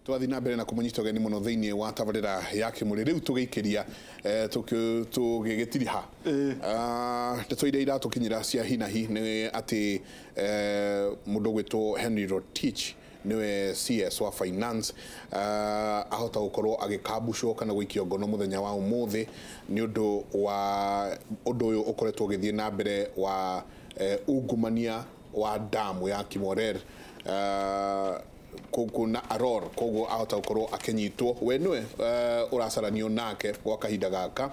Twathi na mbere na kũmũnyita ũgeni mũno thĩinĩ wa tabarĩra ya Kĩmũrĩ rĩu tũgĩikĩria tũgĩgĩtiriha ndeto iria iratũkinyĩra cia hi na hi nĩ atĩ mũndũ ũgwĩtwo Henry Rotich niwe CS wa finance ahota gukorwo agĩkambucwo kana gũikio ngono mũthenya wa ũmũthĩ nĩ ũndũ wa ũndũ ũyũ ũkoretwo ũgĩthiĩ na mbere wa ungumania wa damu ya Kimwarer na Aror koguo ahota gukorwo akinyitwo we niwe uracaranio nake gwa kahinda gaka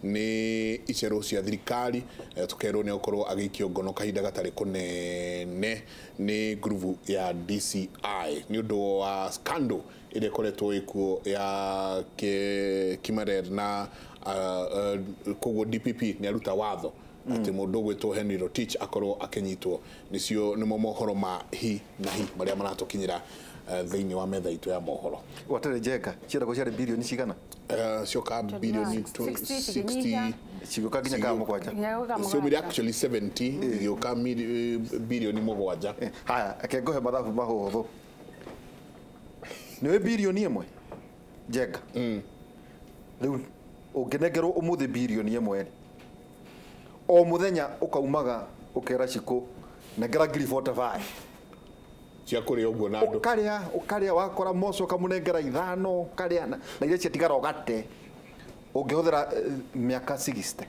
ni icero cia thirikari tukerwo ni gukorwo agĩikio ngono kahinda gatarĩ kũnene ni ngurubu ya DCI ni ũndũ wa scandal ĩrĩa ĩkoretwo ĩkuo ya Kimwarer na koguo DPP ni aruta watho ati mundu gwitwo Henry Rotich akorwo akinyitwo nicio nimo mohoro ma hi na hi maria maratukinyira thiini wa metha itu ya mohoro watere Njenga ciendagwo ciarĩ bilioni cigana cioka bilioni 60 cigĩũka nginya ka mũgwanja ciumire actually 70 igĩũka bilioni mũgwanja. Haya reke ngũhe mathabu mahũthũ nĩwe bilioni ĩmwe Njenga rĩu ũngĩnengerwo ũmũthĩ bilioni ĩmwe o muthenya ukaumaga ukera Shiko nengera ngiri 45 cia kuria uguo na andu ukaria ukaria wakora moco ukamunengera ithano ukaria na iria ciatigara ugate ungihuthira miaka 60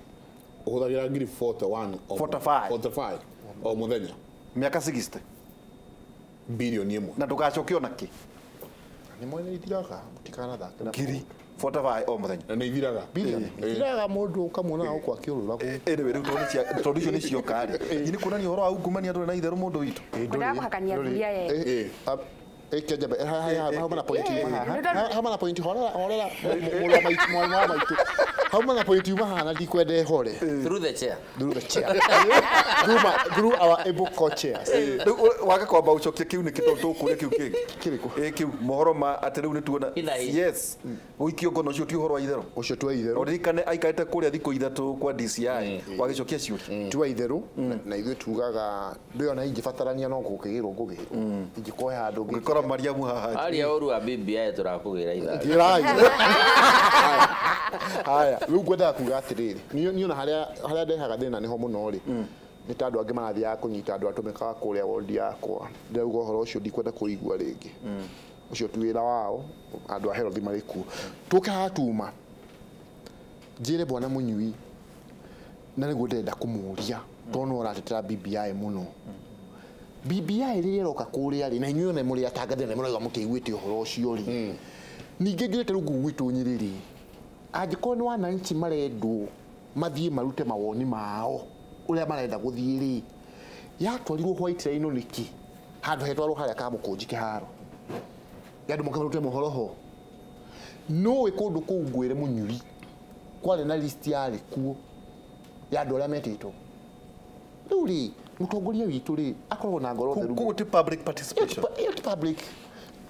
uhuthagira ngiri 41 45 o muthenya miaka 60 bilioni ĩmwe na ndugacoke ona ki ni mwene ithiraga mutikanathake na ngiri 45 o muthenya na ithiraga bilioni ithiraga mundu ukamuona gũkũ akĩũrũra anyway rĩu tondũ icio nĩ cioka rĩ ni kuonania ũhoro wa ungumania ndũrĩ na itherũ mũndũ witũ Ngwendaga kũhakania thuria ye Njambe hauma na point yuma haha hauma na point horera horera mũrũ wa maitu mwana wa maitu hauma na point yuma haha na ndikwenda ĩhore through the chair through our able co-chairs rĩu waga kwamba ũcokie kĩu nĩkĩ tondũ tũkũria kĩu kĩngĩ kĩrĩkũ kĩu mohoro ma atĩ rĩu nĩtuona yes gũikio ngono ũcio ti ũhoro wa itherũ ũcio ti wa itherũ ũririkane aikarĩte kũrĩa thikũ ithatũ kwa DCI wagĩcokia ciũria ti wa itherũ na ithuĩ tugaga ndũĩ ona ingĩbatarania no gũkĩgĩrwo ngũgĩrwo ingĩkohe handũ ngĩkora Mariamu haha aria ũru wa BBI tũrakũgĩra ithaa ngĩrai haya rĩu ngwendaga kuga atĩrĩrĩ niĩ ona harĩa ndehaga thĩna nĩho mũno rĩ nĩ ta andũ angĩ marathiaga kũnyita andũ atũmĩkaga kũrĩa wondi yakwa ndĩrauga ũhoro ũcio ndikwenda kũigua rĩngĩ ũcio ti wĩra wao andũ a herothi marĩ kuo tũke haha tuma njĩre bwana Mũnyui na nĩguo ndĩrenda kũmũria tondũ no ũratetera BBI mũno BBI rĩrĩa ĩroka kũrĩa rĩ na inyuĩ ona mũrĩ atangathĩra na mũrauga mũtiaiguĩte ũhoro ũcio rĩ ningĩ ngĩrĩte rĩu gwitũ Nyĩrĩ rĩ angĩkorwo nĩ wananchi marendwo mathiĩ marute mawoni mao ũrĩa marenda gũthiĩ rĩ yatwarirwo White Rhino nĩkĩ handũ hetwarwo harĩa Kamũkũnji kĩharo ya andũ moke marute mohoro ho nũĩ kũndũ kũu ngwĩre Mũnyuri kwarĩ na list yarĩ kuo ya andũ arĩa metĩtwo rĩu rĩ mũtongoria witũ rĩ akoragwo na ngoro theru koguo ti public participation ĩyo ti public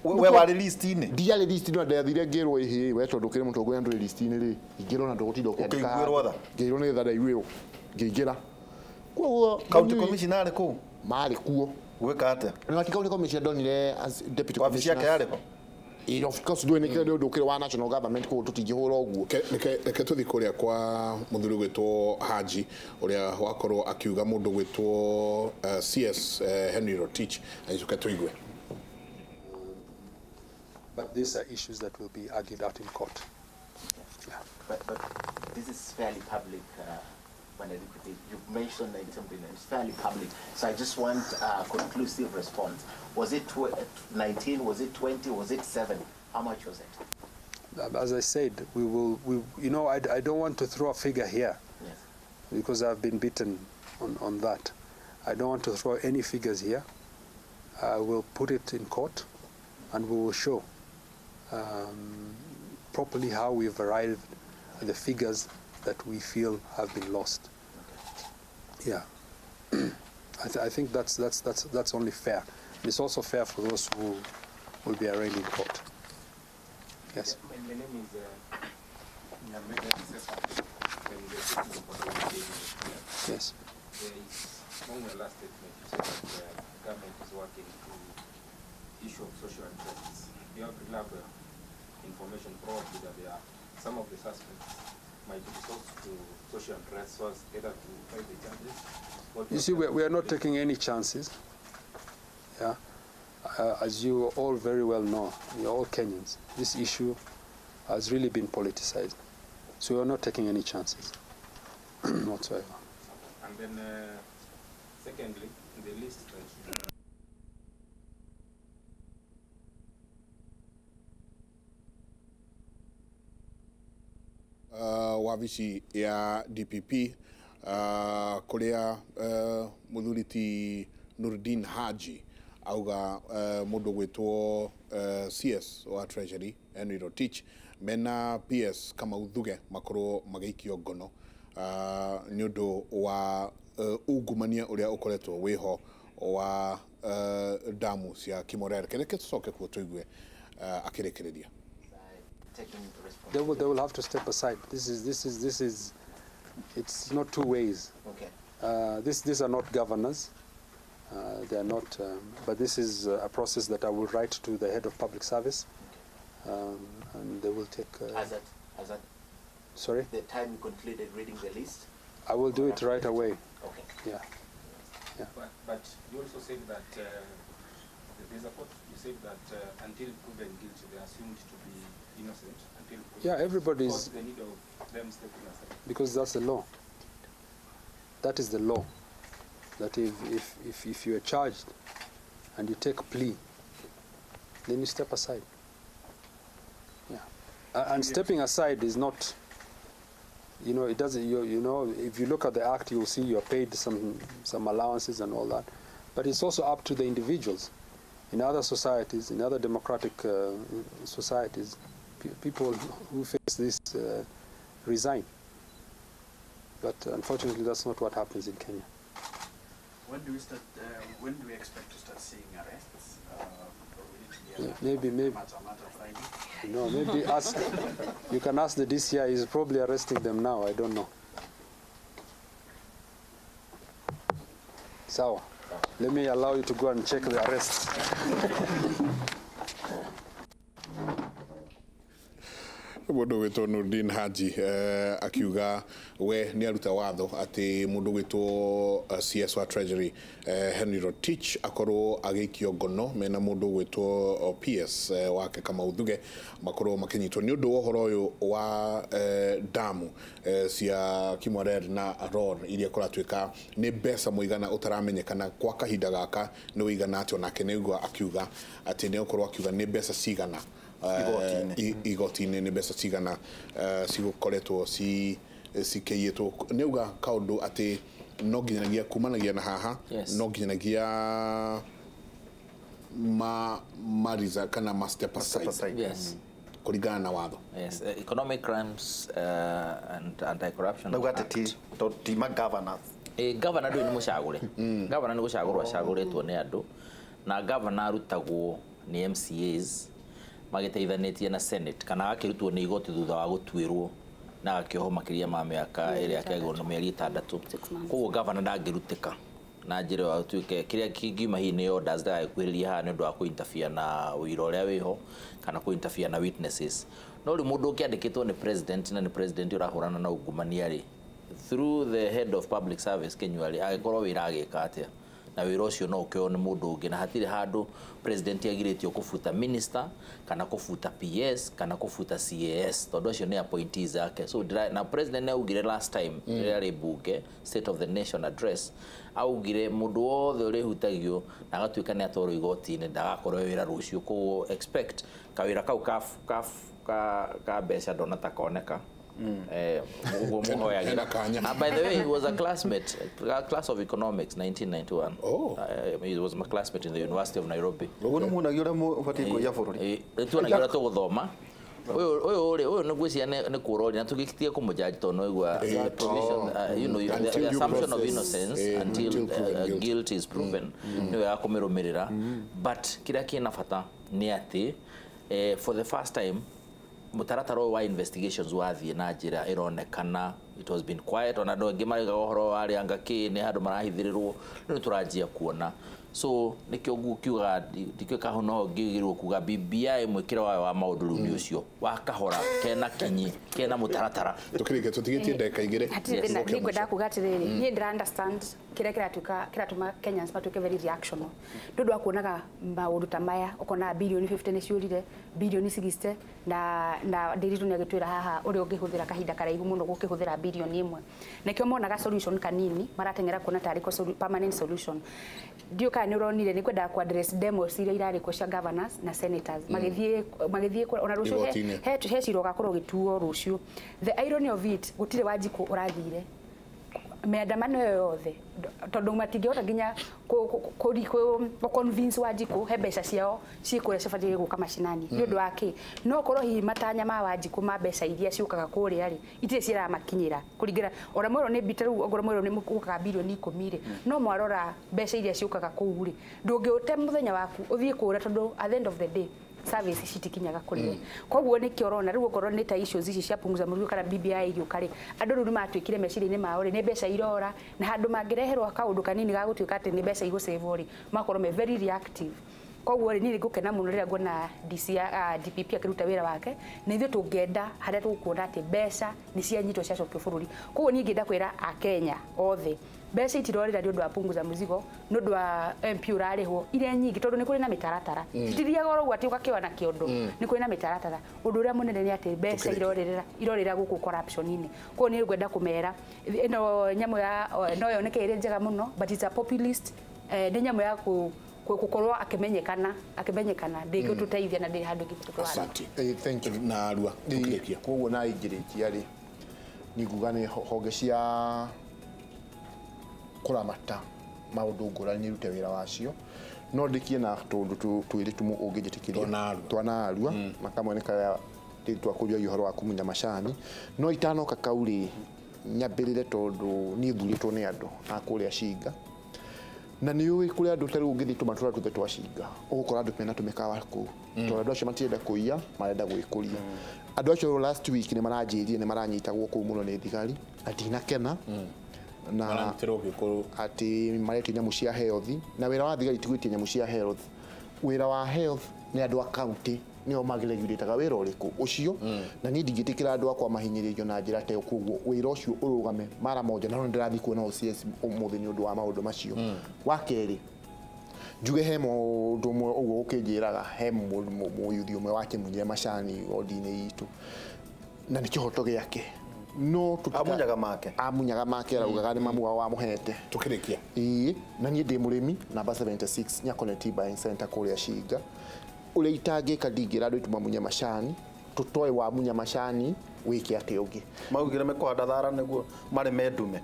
we warĩ list-inĩ ndiarĩ list-inĩ ndathire ngĩrwo ĩhĩ we tondũ ũkĩrĩ mũtongoria ndũrĩ list-inĩ rĩ ingĩrwo na ndũgũtinda ũkĩandĩka ũkĩiguĩrwo tha ngĩirwo nĩ tha ndaiguĩrwo ngĩingĩra koguo county commissioner arĩ kũu marĩ kuo gwĩka atĩa na ti county commissioner ndonire as deputy wabici yake yarĩ ho of course ndũĩ nĩ kĩrĩa ũndũ ũkĩrĩ wa national government koguo tũtingĩhũra ũguo reke tũthiĩ kũrĩa kwa mũthuri ũgwĩtwo Haji ũrĩa wakorwo akiuga mũndũ ũgwĩtwo CS Henry Rotich agĩcoke tũigue. But these are issues that will be argued out in court. Yeah. But this is fairly public, you've mentioned 19 billion, it's fairly public. So I just want a conclusive response. Was it 19, was it 20, was it 7? How much was it? As I said, you know, I don't want to throw a figure here. Yes. Because I've been beaten on that. I don't want to throw any figures here. I will put it in court and we will show properly how we've arrived at the figures that we feel have been lost. Okay. Yeah, I think that's only fair. And it's also fair for those who will be arraigned in court. Yes. Yeah, my name is Nyamega Sefa. Yes. There is, among the last statement, you said that the government is working to issue of social unrest. You have reliable information probably that there are some of the suspects might resort to social unrest so as either to fight the charges. You see, we are not taking any chances. Yeah, as you all very well know, you're all Kenyans. This issue has really been politicized. So we are not taking any chances whatsoever. And then, secondly, the list that you wabici ya DPP kuria muthuri ti Nurdin Haji auga mundu gwitwo CS wa Treasury Henry Rotich mena PS Kamau Thuge makorwo magiikio ngono ni undu wa ungumania uria ukoretwo wiho wa damu cia Kimorere. Kereke tucoke kuo tuigue akirikiria. They will have to step aside. This is it's not two ways. Okay. These are not governors. They are not, but this is a process that I will write to the head of public service, okay. And they will take. As at sorry? The time you concluded reading the list? I will do it right away. Okay. Yeah. Yeah. But you also said that there's a quote, you said that until proven guilty, they are assumed to be innocent. Until proven. Yeah, everybody's. The need of them stepping aside. Because that's the law. That is the law. That if you are charged and you take plea, then you step aside. Yeah. And stepping aside is not, you know, it doesn't, you know, if you look at the act, you'll see you're paid some allowances and all that. But it's also up to the individuals. In other societies, in other democratic societies, people who face this resign. But unfortunately, that's not what happens in Kenya. When do we start? When do we expect to start seeing arrests? Or will it be maybe matter Friday? No, maybe ask. You can ask the DCI. He's probably arresting them now. I don't know. Sawa. Let me allow you to go and check the arrests. Mundu gwitwo Nurdin Haji akiuga we ni aruta watho ati mundu gwitwo CS wa Treasury Henry Rotich akorwo agikio ngono mena mundu gwitwo PS wake Kamau Thuge makorwo makinyitwo ni undu wa uhoro uyu wa damu cia Kimwarer na Aror iria kuratuika ni mbeca muigana utaramenyekana kwa kahinda gaka ni uigana atio nake niguo akiuga ati ni ukorwo akiuga ni mbeca cigana igoti-inĩ nĩ mbeca cigana cigũkoretwo cikĩiyĩtwo nĩ uga kaũndũ atĩ no nginyanagia kumanagia na haha no nginyanagia mariza kana ma step aside. Yes. Kũringana na watho. Yes, Economic Crimes and Anti-Corruption. Nauga atĩ ti ma governors. Governor ndũĩ nĩ mũcagũre. Governor nĩ gũcagũrwo acagũrĩtwo nĩ andũ na governor arutagwo nĩ MCAs magiteithanitie na Senate kana akirutwo ni igoti thutha wa gutuirwo na akioho makiria ma miaka ĩrĩa akĩagĩrwo nĩ mĩeri 6 koguo governor ndangĩrutĩka na njĩra ĩyo atuĩke kĩrĩa kĩngiuma hihi nĩ orders ndagagĩkuhĩrĩria haha nĩ ũndũ wa kũ-interfere na ũira ũrĩa wĩho kana kũ-interfere na witnesses. No rĩu mũndũ ũngĩandĩkĩtwo nĩ president na nĩ president ũrahũrana na ungumania rĩ through the head of public service Kinyua rĩ agĩkorwo wĩra agĩka atĩa na wĩra ũcio no ũkĩoywo nĩ mũndũ ũngĩ na hatirĩ handũ president agirĩtio kũbuta minister kana kũbuta PS kana kũbuta CAS tondũ acio nĩ appointees ake. So na president nĩ augire last time rĩrĩa arĩ bunge state of the nation address augire mũndũ wothe ũrĩhutagio na agatuĩka nĩ atwarwo igoti-inĩ ndagakorwo wĩra rũciũ. Koguo expect kawĩra kau ka mbeca ndona ta koneka. By the way, he was a classmate, class of economics, 1991. Oh. He was my classmate in the University of Nairobi. You know, the assumption of innocence until guilt is proven. But kira kina fata ni ati for the first time mutaratara wa investigations wathiĩ na njĩra ĩronekana It has been quiet ona andũ aingĩ maraiga ũhoro wa rĩanga kĩ nĩ handũ marahithĩrĩrwo rĩu nĩ tũranjia kuona. So nĩkĩo ngukiuga ndikĩũĩ kana no ngĩgĩrwo kuga BBI mwĩkĩre wayo wa maũndũ rĩu nĩ ũcio wa kahora kena kinyi kena mũtaratara. Tũkĩrĩkia tũtigĩtie ndagĩka igĩrĩ. Hatirĩ thĩna, niĩ ngwendaga kuga atĩrĩrĩ, niĩ ndĩra understand kĩrĩa kĩratuĩka kĩratũma Kenyans matuĩke very reactional. Nĩ ũndũ wa kuonaga maũndũ ta maya, ũkona bilioni 50 nĩ ciũrire, bilioni 60 na Ndiritu nĩ agĩtwĩra haha ũrĩa ũngĩhũthĩra kahinda karaihu mũno gũkĩhũthĩra bilioni ĩmwe. Nĩkĩo monaga solution kanini marateng'era kuona tarĩ ko permanent solution. Ndiũĩ kana nĩ ũronire, nĩ ngwendaga ku address demos iria irarĩ kuo cia governors na senators magĩthiĩ ona rũciũ he cira ũgakorwo ũgĩtuo rũciũ. The irony of it, gũtirĩ Wanjikũ ũrathire mĩandamano ĩyo yothe tondũ matingĩhota nginya kũ convince Wanjikũ he mbeca ciao ciĩ kũrĩa cibatiĩ gũka macinani nĩ ũndũ wa kĩ no korwo hihi matanya ma Wanjikũ ma mbeca iria ciũkaga kũrĩa rĩ itirĩ ciramakinyĩra kũringana ona mwerwo nĩ mbita rĩu ongorwo mwerwo nĩ gũkaga bilioni 10 rĩ no mwarora mbeca iria ciũkaga kũu rĩ ndũngĩũte mũthenya waku ũthiĩ kũrĩa tondũ at the end of the day service citikinyaga kũrĩ we. Koguo nĩkĩo ũrona rĩu okorwo nĩ ta issues ici cia punguza mũrigo kana BBI igĩũka rĩ andũ rĩu nĩmatuĩkire meciria-inĩ mao rĩ nĩ mbeca irora na handũ mangĩreherwo kaũndũ kanini ga gũtuĩka atĩ nĩ mbeca igũcĩvwo rĩ makorwo me very reactive. Koguo rĩ niĩ ngũkena mũno rĩrĩa nguona DC DPP akĩruta wĩra wake na ithuĩ tũngĩenda harĩa tũkuona atĩ mbeca nĩ cianyitwo ciacokio bũrũri. Koguo niĩ ingĩenda kwĩra Akenya othe mbeca itirorĩra nĩ ũndũ wa punguza mũzigo nĩ ũndũ wa MP ũrarĩhwo iria nyingĩ tondũ nĩ kũrĩ na mĩtaratara citithiaga oro ũguo atĩ ũgakĩoya na kĩondo nĩ kũrĩ na mĩtaratara. Ũndũ ũrĩa mũnene nĩ atĩ mbeca irorĩra gũkũ corruption-inĩ. Koguo niĩ ngwenda kũmera ĩno nyamũ ya no yoneke ĩrĩ njega mũno but it's a populist nĩ nyamũ ya gũkorwo akĩmenyekana ndĩngĩtũteithia na ndĩrĩ handũ ĩngĩtũtwara. Asante. Thank you. Na arua tũkĩrĩkia. Koguo na ingĩrĩkia rĩ nĩ nguga nĩ honge cia kũramata maũndũ ngũrani nĩrute wĩra wacio no ndĩkie na tũndũ twĩrĩ tũmwe ũngĩnjĩtĩkĩria twana arua na kamwe nĩ karĩa twakũria ũhoro wa kũmunya macani no itanoka kau rĩ nyambĩrĩre tondũ niĩ thurĩtwo nĩ andũ a kũrĩa Cinga na nĩ ũĩ kũrĩa andũ ta rĩu ũngĩthiĩ tũmatũra tuothe twa Cinga ũgũkora andũ mena tũmĩkawa kũu tondũ andũ acio matirenda kũiya marenda gwĩkũria. Andũ acio last week nĩ maranjĩrire nĩ maranyitagwo kũu mũno nĩ thigari na ndinakena na atĩ maretio nyamũ cia health na wĩra wa thigari ti gwĩtia nyamũ cia health. Wĩra wa health nĩ andũ a county nĩo magĩregurĩtaga wĩra ũrĩkũ ũcio na niĩ ndingĩtĩkĩra andũ akwa mahinyĩrĩrio na njĩra ta ĩyo koguo wĩra ũcio ũrũgame mara moja na no ndĩrathiĩ kuona OCS ũmũthĩ nĩ ũndũ wa maũndũ macio. Wa kerĩ njuge he mũndũ ũmwe ũguo ũkĩnjĩraga he mũyuthi ũmwe wakĩmunyire macani wodi-inĩ itũ na nĩ kĩhoto gĩake no amunyaga make araugaga nĩ mamu wao wamũhete tũkĩrĩkia. Ĩĩ na niĩ ndĩ mũrĩmi namba 76 Nyakoneti Buying Center kũrĩa Cinga ũrĩa itangĩka ndingĩra andũ aitũ mamunye macani tũtoe wamunya macani wĩke atĩ ũngĩ maugire mekũhanda thara nĩguo marĩme ndume.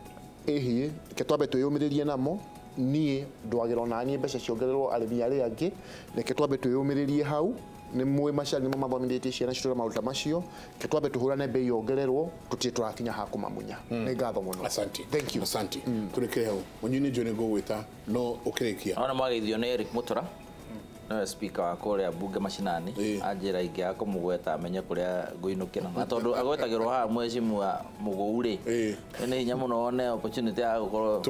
Ĩhĩ reke twambe twĩyũmĩrĩrie namo niĩ ndwagĩra ona niĩ mbeca ciongererwo arĩmi arĩa angĩ reke twambe twĩyũmĩrĩrie hau nĩ mũĩ macani nĩmo mathomithĩtie ciana citũ na maũndũ ta macio reke twambe tũhũrane mbei yongererwo tũtirĩ tũrakinya ha kũmamunya. Nĩ ngatho mũno. Asante. Thank you. Asante. Tũrĩkĩre hau mũnyui nĩ njũĩ nĩ ngũgwĩta no ũkĩrĩkia. Ona mwageithio nĩ Eric Mutura nowe speaker wa kũrĩa bunge macinani anjĩra ingĩaga kũmũgweta amenye kũrĩa ngũinũkĩra na tondũ agwetagĩrwo haha mheshimiwa Mũgũu rĩ nĩ hinya mũno one opportunity ya gũkorwo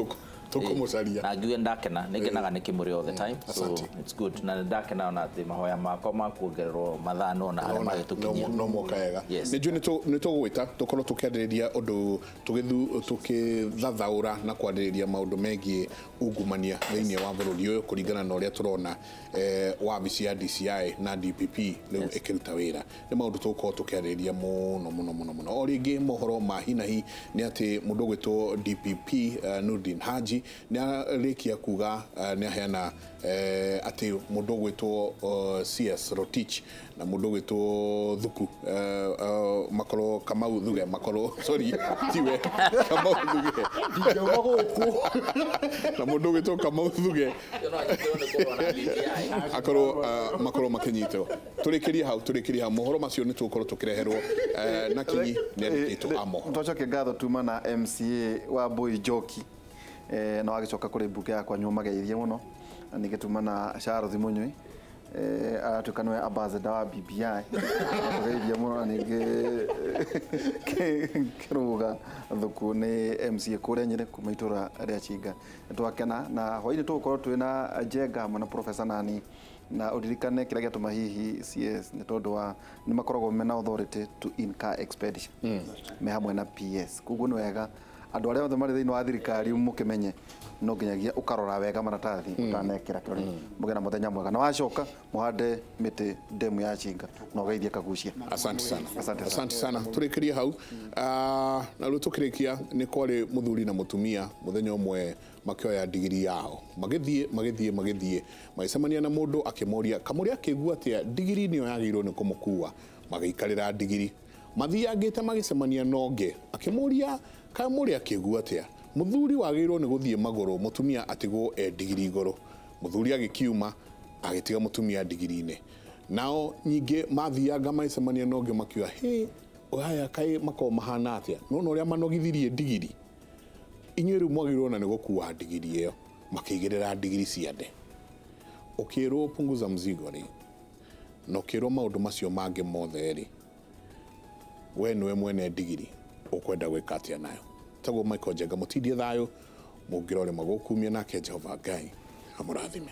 tũkũmũcaria na ngiuge ndakena nĩ ngenaga nĩ kĩmũrĩ all the time so it's good na ndakena ona atĩ mahoya makwa ma kuongererwo mathaa no na harĩa magĩtũkinyia no moka wega. Nĩ njũĩ nĩ tũgũgwĩta tũkorwo tũkĩarĩrĩria ũndũ tũgĩthathaũra na kwarĩrĩria maũndũ megiĩ ungumania thĩinĩ wa bũrũri ũyũ kũringana na ũrĩa tũrona wabici ya DCI na DPP rĩu ĩkĩruta wĩra nĩ maũndũ tũgũkorwo tũkĩarĩrĩria mũno mũno mũno mũno. O rĩngĩ mohoro ma hi na hi nĩ atĩ mũndũ ũgwĩtwo DPP Nurdin Haji nĩ arĩkia kuga nĩ aheana atĩ mũndũ ũgwĩtwo CS Rotich na mũndũ ũgwĩtwo Thuku makorwo Kamau Thuge makorwo sorry tiwe Kamau Thuge ndingiuma gũkũ na mũndũ ũgwĩtwo Kamau Thuge akorwo makorwo makinyitwo. Tũrĩkĩrie hau mohoro macio nĩ tũgũkorwo tũkĩreherwo na kinyi nĩ andĩkĩtwo a mohoro. Twacoke ngatho tuma na MCA wa Mbui Njoki na wagĩcoka kũrĩ mbunge yakwa nyũmageithie mũno na ningĩ tuma na Charles Mũnyui Aratuĩka nĩwe ambassador wa BBI tũgeithia mũno na ningĩ Kĩrũga Thuku nĩ MCA kũrĩa Nyĩrĩ kuma itũra rĩa Chinga. Nĩtwakena na hwaĩ-inĩ tũgũkorwo twĩna Njenga hamwe na Professor Nani, na ũririkane kĩrĩa gĩatũma hihi CS nĩ tondũ wa nĩ makoragwo mena authority to incur expenditure me hamwe na PS. Koguo nĩ wega andũ arĩa othe marĩ thĩinĩ wa thirikari mũkĩmenye no nginyagia ũkarora wega maratathi ũtanekĩra kĩrore. Mũgĩe na mũthenya mwega, na wacoka mũhande mĩtĩ ndemu ya Chinga na ũgeithie Kagucia. Asante sana. Asante sana. Asante sana. Tũrĩkĩrie hau. Na rĩu tũkĩrĩkia nĩ kwarĩ mũthuri na mũtumia mũthenya ũmwe makĩoya ndigiri yao, magĩthiĩ magĩthiĩ magĩthiĩ magĩcemania na mũndũ akĩmoria kamũrĩa akĩigua atĩa ndigiri nĩyo yagĩrĩirwo nĩ kũmũkua. Magĩikarĩra ndigiri mathiangĩte magĩcemania na ũngĩ akĩmũria kamũrĩa akĩigua atĩa mũthuri wagĩrĩirwo nĩ gũthiĩ magũrũ mũtumia atigwo e ndigiri igũrũ. Mũthuri agĩkiuma agĩtiga mũtumia ndigiri-inĩ. Nao nyingĩ mathianga magĩcemania na ũngĩ makiuga hĩ aya kaĩ makoragwo mahana atĩa nona ũrĩa manogithirie ndigiri inyuĩ rĩu mwagĩrĩirwo na nĩ gũkua ndigiri ĩyo. Makĩigĩrĩra ndigiri ciande. Ũkĩrwo punguza mzigo rĩ na ũkĩrwo maũndũ macio mangĩ mothe rĩ we nĩwe mwene ndigiri ũkwenda gwĩka atĩa nayo. Taguo Michael Njenga mũtindie thayũ mũngĩrore magũkumia nake Jehova Ngai amũrathime.